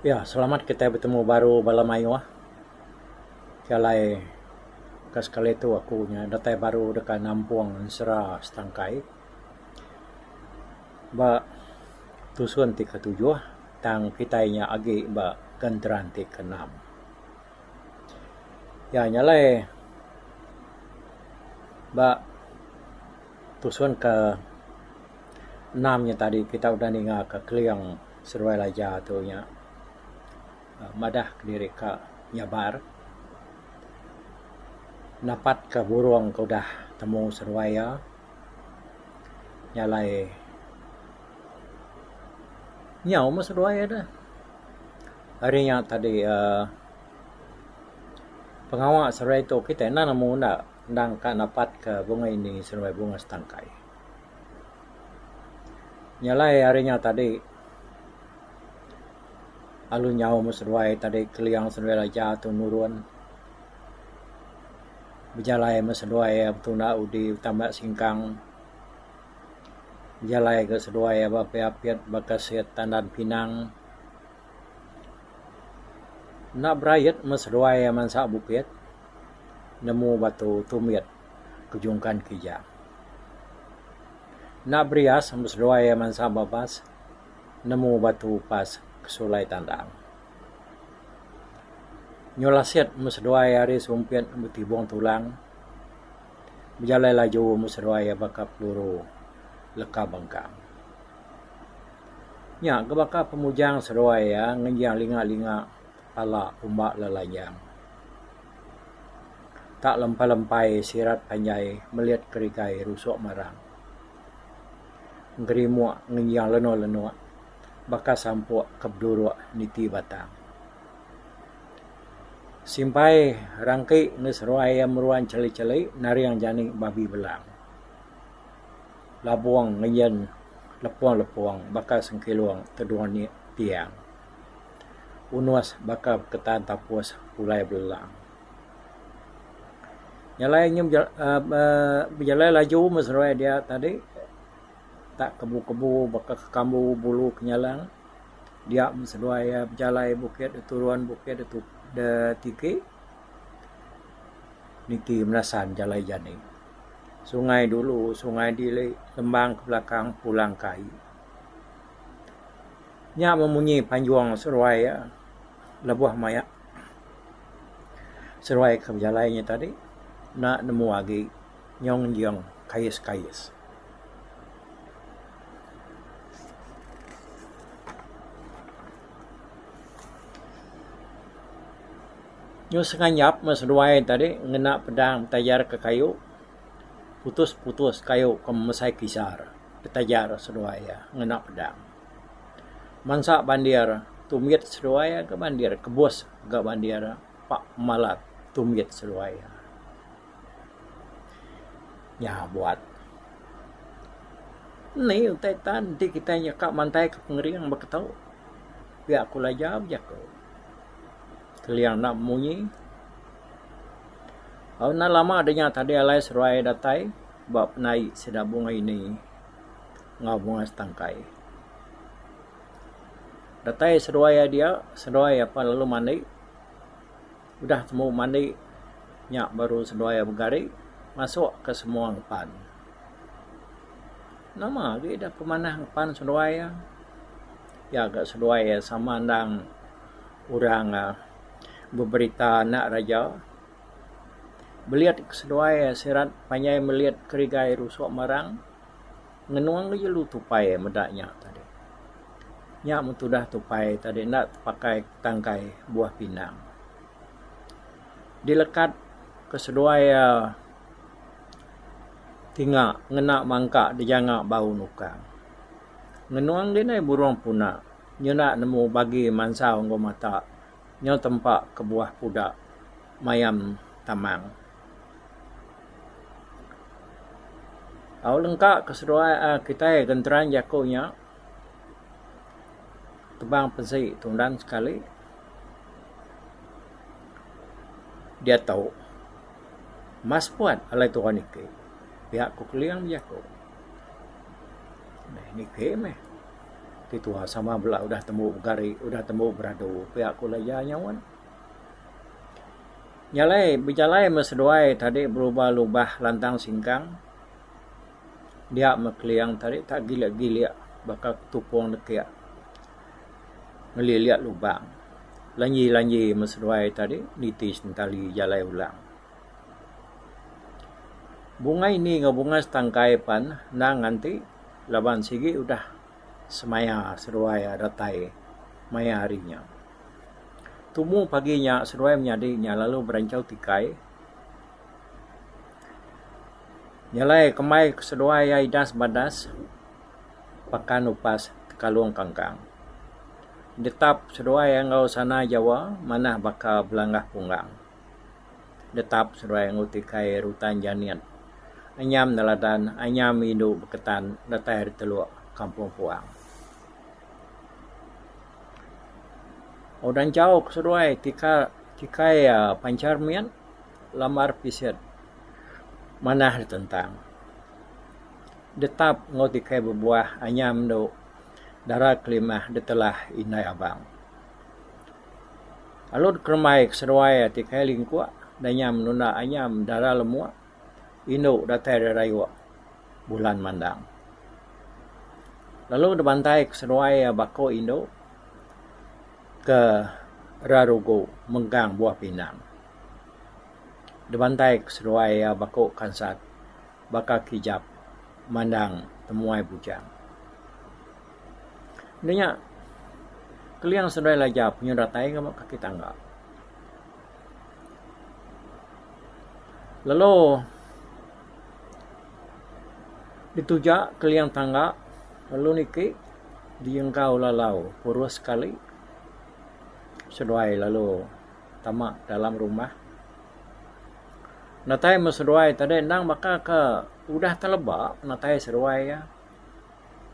Ya selamat kitai betemu baru bala mayuh ke alai ke sekali tu aku nya datai baru deka nampung ensera setangkai ba tusun ti ketujuh tang kitai nya agi ba genteran ti keenam. Ya nya alai ba tusun ke enam nya tadi kita udah ninga ka Keling seduai Laja tu nya madah kediri ka nyabar napat ka burung ke udah temu seduai iya nya alai nyau meh seduai iya deh. Ari nya tadi uhh pengawa seduai tu kitai enda nemu enda endang ka napat ka bunga ini seduai bunga setangkai. Nya alai ari nya tadi lalu nyau meh seduai tadi keling seduai raja tu nurun bejalai meh seduai iya betunda udi betamba singkang bejalai ga seduai iya ba apit apit baka sit tandan pinang. Enda berait meh seduai iya mansa bukit nemu batu tumbit kejungkan kijang. Enda berias meh seduai iya mansa babas nemu batu upas kesulai tandang. Nyau lasit meh seduai ari sumpit betibong tulang bejalai laju meh seduai iya baka peluru leka bengkang. Nya ke baka pemujang seduai iya ngenjing linga-linga pala umba lelanjang. Tak lempai-lempai sirat panjai melit kerigai rusuk marang. Ngerimuk ngenjing lenuk-lenuk baka sampuk ke beduruk niti batang. Simpai rangki ngi seduai iya meruan cheli-cheli naring jani babi belang. Labung ngeyen lepung-lepung baka sengkilung tedung nik tiang. Unus baka beketan tapus pulai belelang. Jalai nyu uhh bejalai laju meh seduai dia tadi tak kebu-kebu baka kekambu bulu kenyalang dia meh seduai iya bejalai bukit da turun bukit da tiki niti menasan jalai jani. Sungai dulu, sungai dili, lembang ke belakang pulang ke ai. Nya memunyi panjung seruai iya lebuh maya seruai ke bejalai nya tadi enda nemu agi nyau ngenjing kais-kais. Nyu senganyap meh seduai tadi ngena pedang betajar ke kayu putus-putus kayu ke mesai kisar betajar seduai iya ngena pedang. Mansa bandir tumbit seduai iya ga bandir kebus ga bandir pak malat tumbit seduai iya. Nya buat. Ni utai tan enti kitai nyeka mantai ke pengering ba keto pia ku Laja bejaku. Keling enda bemunyi. Au enda lama da nya tadi alai seruai datai ba penai sida bunga ini enggau bunga setangkai. Datai seduai iya dia, seduai iya pan lalu mandi. Udah temu mandi nya baru seduai iya begari masuk ke semua ngepan. Nama agi da pemanah ngepan seduai iya. Iya ga seduai iya sama endang orang uhh beberita anak raja. Belit ke seduai iya sirat panjai melit kerigai rusuk marang ngenung ga jelu tupai meda nya tadi. Nya meh tudah tupai tadi enda tepakai tangkai buah pinang. Dilekat ke seduai iya tinga ngena mangka dijanga bau nukang. Ngenung dini burung puna nyenda nemu bagi mansau enggau mata nyau tempa ke buah puda mayam tamang. Au lengka ke seduai uhh kitai genteran jaku nya tebang pesi tundan sekali diatu mas puat alai tuan niki pia ku Keling bejaku. Niki meh. Ti tua sama bela udah tembu begari udah tembu beradu pia ku Laja nyaut. Nya alai bejalai meh seduai tadi berubah lubah lantang singkang dia meh keling tadi tak gilik-gilik baka tupung nekik ngelilik lubang. Lanji-lanji meh seduai tadi niti sentali jalai ulang. Bungai ni enggau bungai setangkai pan endang nganti laban sigi udah semaya seduai datai maya hari nya. Tumu pagi nya seduai menyadi nya lalu beranchau tikai. Nyelai kembai seduai iya idas badas pakan upas tekalung kangkang. Ditap seduai enggau sana jawa manah baka belanggah punggang. Netap seduai enggau tikai rutan janit. Anyam neladan, anyam indu beketan datai ari teluk kampung puang. Udah enjau ke seduai tika tikai panchar mit lambar pisit manah ditentang. Detap enggau tikai bebuah anyam endu dara kelimah ditelah indai abang. Lalu dikerembai ke seduai ti kai lingkuk danyam nunda anyam dara lemuk indu datai ari rayuk bulan mandang. Lalu dibantai ke seduai bako indu ke rerugu menggang buah pinang. Dibantai ke seduai bako kansat baka kijap mandang temuai bujang. Enda nya keling seduai laja penyu datai ga ba kaki tangga. Lalu dituja keling tangga lalu niki dijengkau lalau purus sekali seduai lalu tama dalam rumah. Datai meh seduai tadi endang baka ke udah teleba penatai seduai iya.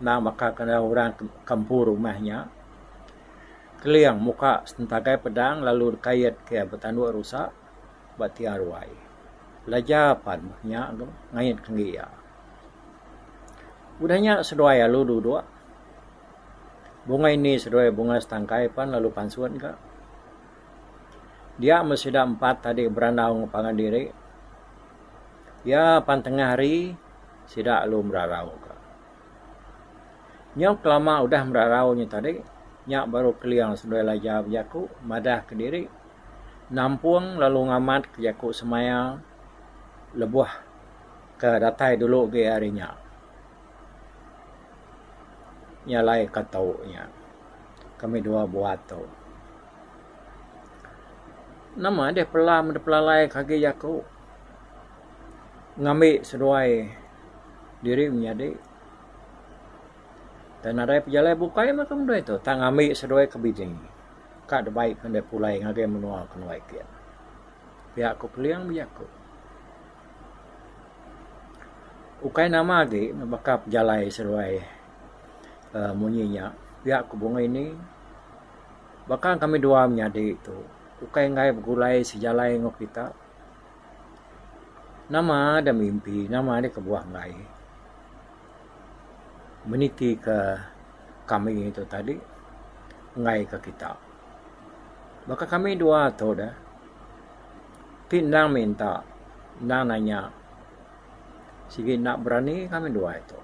Endang baka ke orang ke empu rumah nya. Keling muka sentagai pedang lalu dikait ke betanduk rusa ba tiang ruai. Belajar pan nya ngait ke enggi iya. Udah nya seduai lalu duduk. Bungai ni seduai bungai setangkai pan lalu pansut ga. Dia meh sida empat tadi berandau enggau pangan diri. Iya pan tengah hari sida lalu merarau ka. Nyau kelama udah merarau nya tadi, nya baru Keling seduai Laja bejaku madah kediri nampung lalu ngamat ke jaku semaya lebuh ke datai dulu agi ari nya. Nya alai ka tau nya kami dua buat tu. Nama deh pelam deh pelalai ke agi jaku ngambi seduai diri menyadi. Tai nadai pejalai bukai meh ke mendai tu tang ngambi seduai ke bini ka dibai ke ndai pulai ngagai menua ke nuai kin. Pia ku Keling bejaku. Ukai nama agi baka pejalai seduai uhh munyi nya pia ku Bungai Ni. Baka kami dua menyadi tu ukai enggai begulai sejalai enggau kita. Nama da mimpi nama da kebuah enggai meniti ke kami tu tadi enggai ke kita. Baka kami dua tu da ti endang minta endang nanya sigi enda berani kami dua tu.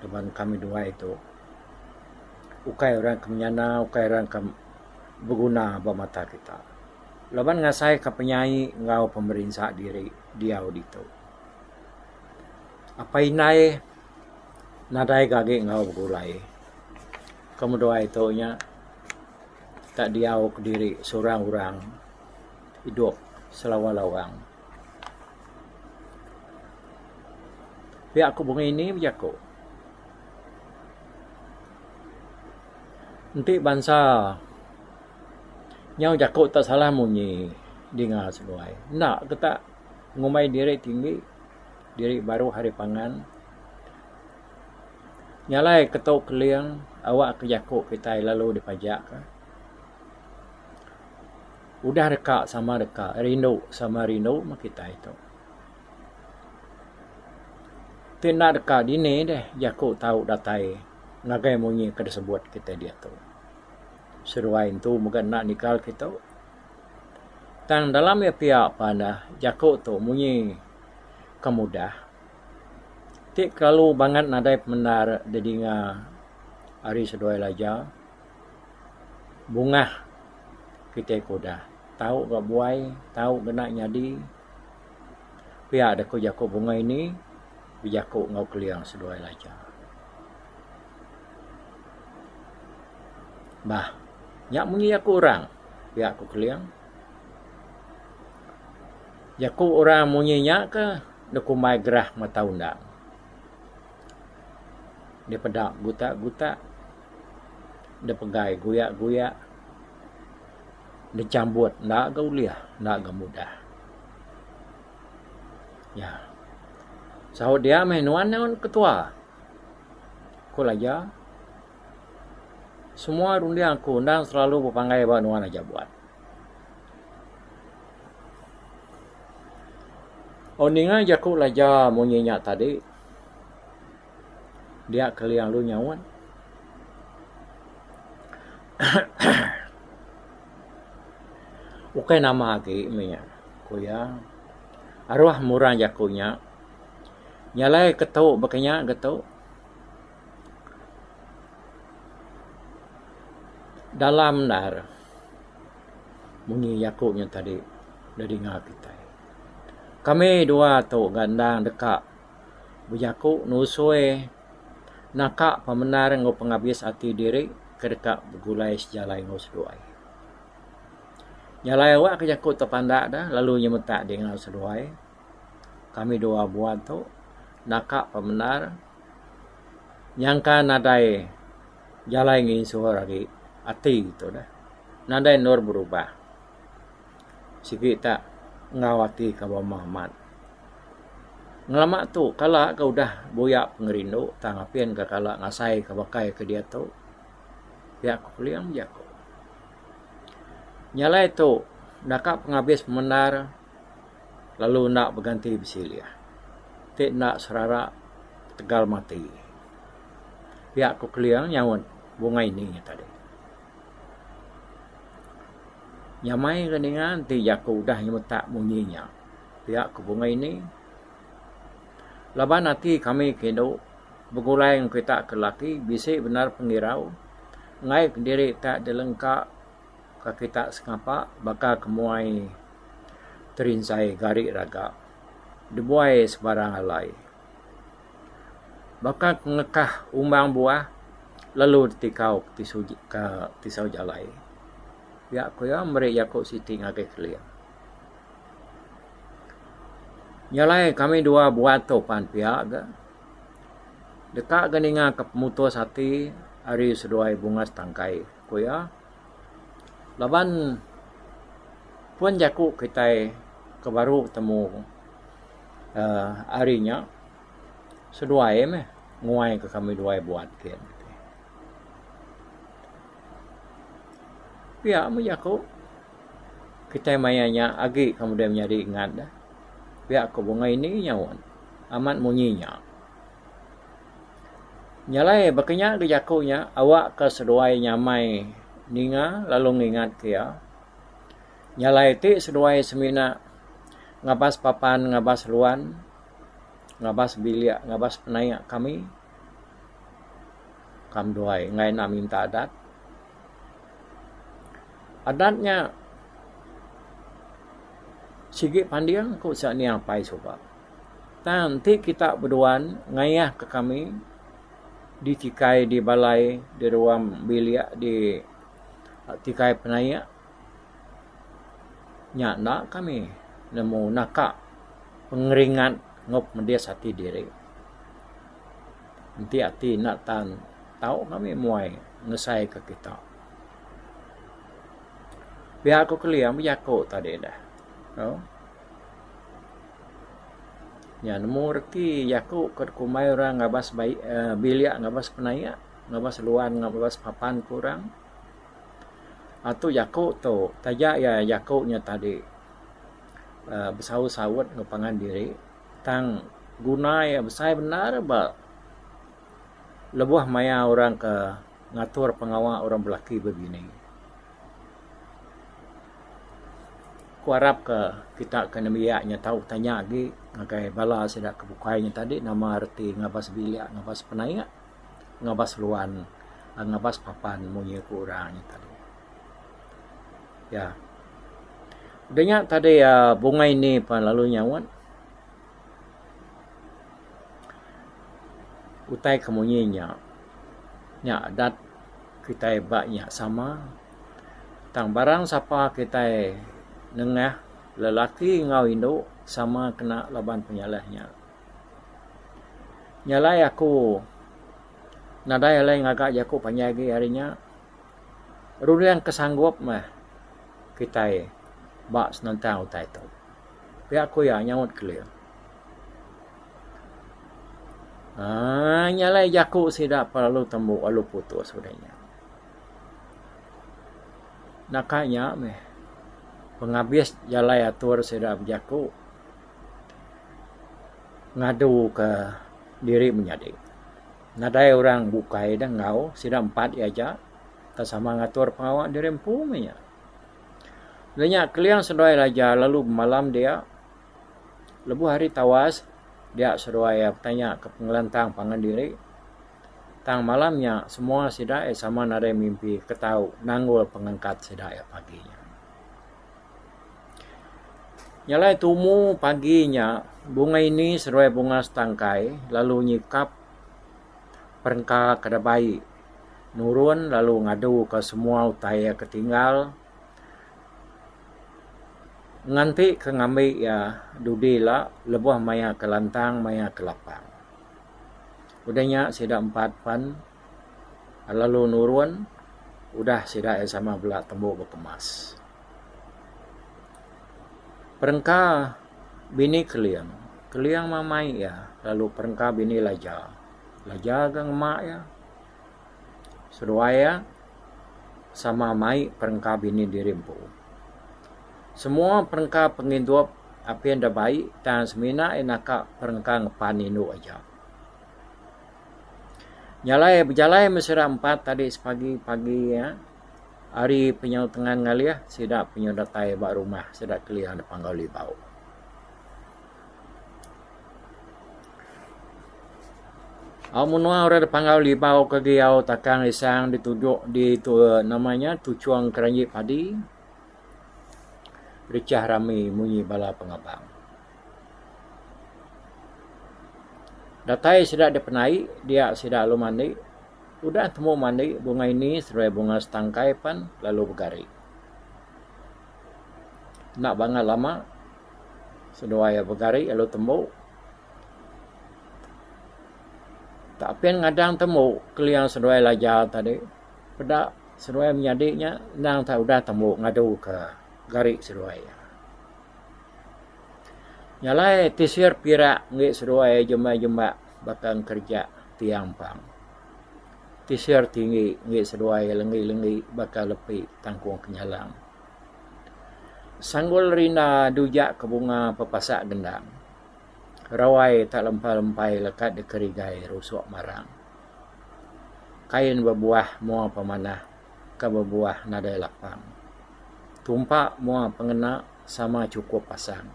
Laban kami dua tu. Ukai orang ke menyana, ukai orang ke beguna ba mata kita. Laban ngasaika penyai enggau pemerinsa diri diau ditu. Apai indai nadai ga agi enggau begulai. Ke meduai tu nya tak diau kediri seorang-orang idup selawang-lawang. Pia ku bunga ini bejaku. Enti bansa nyau jaku tak salah munyi dinga seduai. Enda ke tak ngumbai diri tinggi diri baruh ari pangan. Nya alai ketu keling awak ke jaku kitai lalu dipajak ka. Udah deka sama deka rindu sama rindu meh kitai tu. Ti enda deka dini deh jaku tau datai. Ngagai munyi ke disebut kitai diatu. Seduai entu mega enda nikal kitu. Tang dalam iya pia pan jaku tu munyi ke mudah. Ti kelalu bangat nadai pemendar didinga ari seduai Laja. Bungah kitai ke udah tau ga buai tau ga enda nyadi. Pia deh ku jaku Bungai Ni bejaku enggau Keling seduai Laja. Bah nya munyi jaku orang pia ku Keling. Jaku orang munyi nya ke dikumbai gerah mata undang. Dipeda gutak-gutak, dipegai guyak-guyak, dichambut enda ga ulih enda ga mudah. Nya. Saut dia meh nuan nyau ketua. Ku Laja. Semua runding aku endang selalu bepanggai ba nuan aja buat. Oh ninga jaku Laja munyi nya tadi dia Keling lalu nyaut. Ukai nama agi meh nya, ku iya. Aruh murang jaku nya. Nya alai ke tu baka nya ke tu. Dalam endar munyi jaku nya tadi da dinga kitai. Kami dua tu ga endang deka bejaku nusui naka pemendar enggau pengabis ati diri ke deka begulai sejalai enggau seduai. Nya alai awak ke jaku tu pandak da lalu nyemetak dinga seduai. Kami dua buat tu naka pemendar nyangka nadai jalai nginsur agi ati tu deh. Nadai endur berubah. Sigi tak enggau ati ke bama amat. Ngelama tu kala ke udah buya pengerindu tang apin ke kala ngasai ke bakai ke diatu. Pia ku Keling bejaku. Nya alai tu naka pengabis pemendar lalu enda beganti besilih ti enda serara ketegal mati. Pia ku Keling nyaut Bungai Ni tadi. Nyamai ke ninga enti jaku udah nyemetak munyi nya. Pia ku Bungai Ni. Laban ati kami ke indu begulai enggau kita ke lelaki bisi bendar pengirau enggai kediri tak dilengka ka kita sengapa baka ke muai terinsai gari raga dibuai sebarang alai. Baka ke ngekah umbang buah lalu ditikau ke tisu ke tisau jalai. Pia ku iya meri jaku siti ngagai Keling. Nya alai kami dua buat tu pan pia ga. Deka ga ninga ka pemutus ati ari seduai Bungas Tangkai, ku iya. Laban pun jaku kitai ke baru betemu uhh ari nya seduai meh nguai ka kami duai buat gin. Pia meh jaku kitai maya nya agi ka mudai menyadi ngat ne. Pia ku Bungai Ini nyaut amat munyi nya. Nya alai baka nya ga jaku nya awak ka seduai nyamai ninga lalu ngingat ke iya. Nya alai ti seduai semina ngabas papan ngabas luan ngabas bilik ngabas penaik kami kam duai enggai enda minta adat. Adat nya sigi panding ku sia ning apai suba. Tang enti kita beduan ngayah ke kami di tikai di balai di ruang bilik di tikai penaik nya enda kami nemu naka pengeringat enggau pemedis ati diri. Enti ati enda tan tau kami muai ngesai ke kita. Pia ku Keling bejaku tadi deh. Nya nemu reti jaku ke dikumbai orang ngabas bai uhh bilik ngabas penaik ngabas luan ngabas papan ku orang. Atu jaku tu taja iya jaku nya tadi uhh besaut-saut enggau pangan diri tang guna iya besai bendar ba. Lebuh maya orang ke ngatur pengawa orang belaki bebini. Ku arap ke kita ke nembiak nya tau betanya agi ngagai bala sida ke bukai nya tadi nama reti ngabas bilik ngabas penaik ngabas luan ngabas papan munyi ku orang nya tadi. Ya. Udah nya tadi aaa bungai ni pan lalu nyaut utai ke munyi nya, nya adat kitai ba nya sama tang barang sapa kitai nengah lelaki enggau indu sama kena laban penyalah nya. Nya alai aku nadai alai ngaga jaku panjai agi ari nya. Runding ke sanggup meh kitai ba senentang utai tu. Pia ku iya nyaut Keling. Aaa nya alai jaku sida perlu tembu lalu putus udah nya. Naka nya meh pengabis jalai atur sida bejaku ngadu ka diri menyadi. Nadai orang bukai da enggau sida empat iya aja ka sama ngatur pengawa diri empu meh nya. Udah nya Keling seduai Raja lalu bemalam dia lebuh hari tawas dia seduai iya betanya ka pengelantang pangan diri. Tang malam nya semua sida iya sama nadai mimpi ke tau nanggul pengangkat sida iya pagi nya. Nya alai tumu pagi nya Bunga Ini seduai Bunga Setangkai lalu nyikap perengka ke dabai nurun lalu ngadu ka semua utai iya ke tinggal nganti ke ngambi iya dudi ila lebuh maya ke lantang maya ke lapang. Udah nya sida empat pan lalu nurun udah sida iya sama bela tembu bekemas. Perengka bini Keling, Keling mah mai iya lalu perengka bini Laja, Laja ga ngema iya. Seduai iya sama mai perengka bini diri empu. Semua perengka pengidup apin da bai tang semina iya naka perengka ngepan indu aja. Nya alai bejalai meh sida empat tadi sepagi-pagi iya. Ari penyau tengan ngalih, sida penyau datai ba rumah sida Keling da Panggau Libau. Au menua orang da Panggau Libau ke diau takang isang ditujuk di nama nya tuchung keranji padi richah rami munyi bala pengabang. Datai sida da penai dia sida lalu mandi. Udah temu mandi bunga ini seduai bunga setangkai pan lalu begari. Enda bangat lama seduai iya begari lalu tembu. Tak apin ngadang tembu keling seduai laja tadi peda seduai menyadi nya endang tak udah tembu ngadu ke gari seduai iya. Nya alai tisir pirak enggi seduai jemba-jemba baka engkereja tiang pang. Tisir tinggi enggi seduai lenggi-lenggi baka lepi tangkung kenyalang. Sanggul rinda dujak ke bunga pepasak gendang. Rawai tak lempai-lempai lekat dikerigai rusuk marang. Kain bebuah mua pemanah ke bebuah nadai lapang. Tumpa mua pengena sama chukup pasang.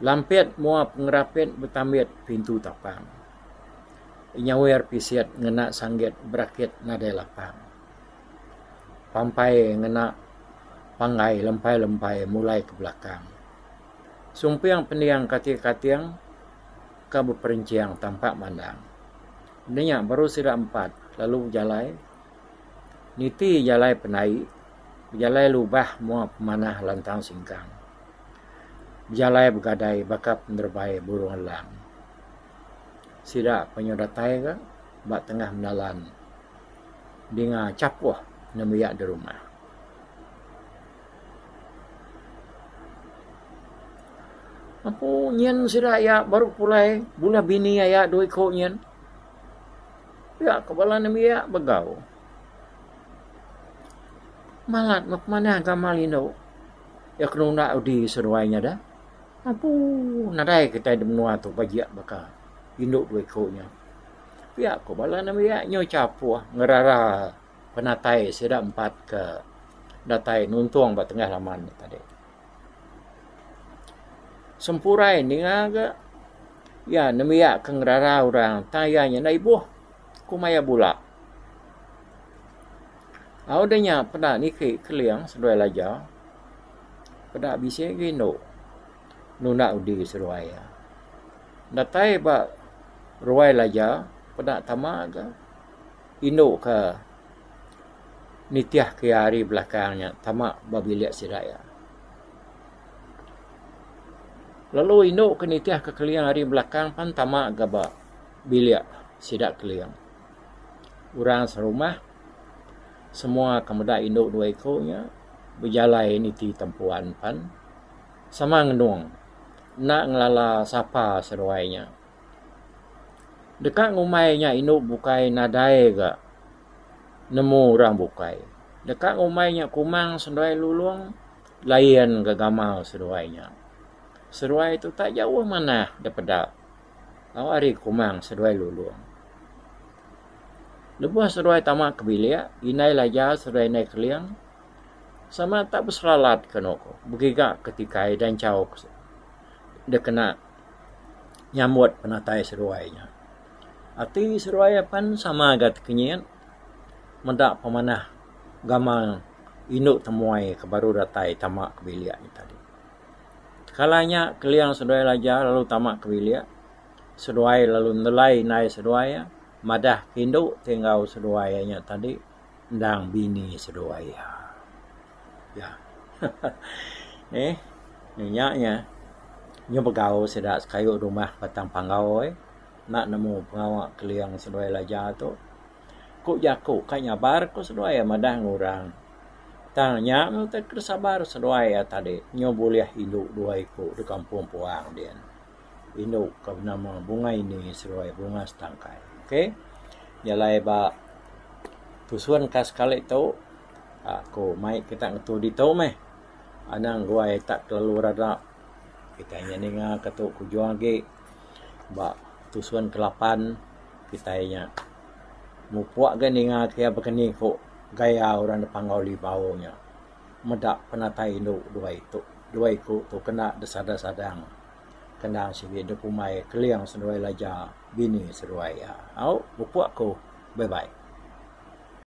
Lampit mua pengerapit betambit pintu tapang. Nyawir pisit ngena sanggit berakit nadai lapang. Pampai ngena panggai lempai-lempai mulai ke belakang. Sumping pending kating-kating ke beperenching tampak mandang. Enda nya baru sida empat lalu bejalai niti jalai pendai bejalai lubah mua pemanah lantang singkang. Bejalai begadai baka penerebai burung elang. Sida penyu datai ga ba tengah menalan dinga chapuh nembiak di rumah. Empu nyin sida iya baru pulai bulih bini aya dua iku nyin. Pia ko bala nembiak begau. Malat meh pemanah gamal indu iya ke nunda udi seduai nya dah. Empu nadai kitai da menua tu bajik baka indu dua iku nya. Pia ku bala nembiak nyu chapuh ngerara penatai sida empat ke datai nuntung ba tengah laman nya tadi. Sempurai ninga ga iya nembiak ke ngerara orang tang iya nya enda ibuh ku maya bula. Au deh nya peda niki keling seduai laja peda bisi agi indu nunda udi seduai iya. Datai ba ruai laja peda tama ga indu ka nitih ke iya ari belakang nya tama ba bilik sida iya. Lalu indu ke nitih ke keling ari belakang pan tama ga ba bilik sida keling. Orang serumah semua ke meda indu dua iku nya bejalai niti tempuan pan sama ngenung enda ngelala sapa seduai nya. Deka ngumbai nya indu bukai nadai ga nemu orang bukai. Deka ngumbai nya kumang seduai lulong lain ga gamal seduai nya. Seduai tu tak jauh manah da peda tau ari kumang seduai lulong. Lebuh seduai tama ke bilik indai Laja seduai indai Keling sama tak beselalat ke anu ko begiga ke tikai danchau dikena nyambut penatai seduai nya. Ati seduai apan sama ga tekenyit meda pemanah gamal indu temuai ke baru datai tama ke bilik nya tadi. Tekala nya keling seduai laja lalu tama ke bilik seduai lalu nelai indai seduai madah ke indu ti enggau seduai nya tadi endang bini seduai iya. Ya. Neh, nya nya nyu begau sida sekayu rumah Batang Panggau ai enda nemu pengawa keling seduai Laja tu. Ku jaku ka nyabar ku seduai iya madah ngan orang. Tang nya meh utai ke sabar seduai iya tadi nyu bulih indu dua iku da kampung puang din. Indu ke benama Bunga Ini seduai Bunga Setangkai. Okay. Jalai ba tusun ka sekali tu aku mai kita ngetu ditu meh. Anang guai tak kelalu rada. Kitai nya ninga ke tu kujung agi ba tusun ke lapan kitai nya mupuk ga ninga ke iya bekeni ku gaya orang da Panggau Libau nya meda penatai indu dua itu dua iku tu kena da sadang sadang kena sigi da kumbai keling seduai laja bini seduai iya. Au mupuk ku. Bye bye.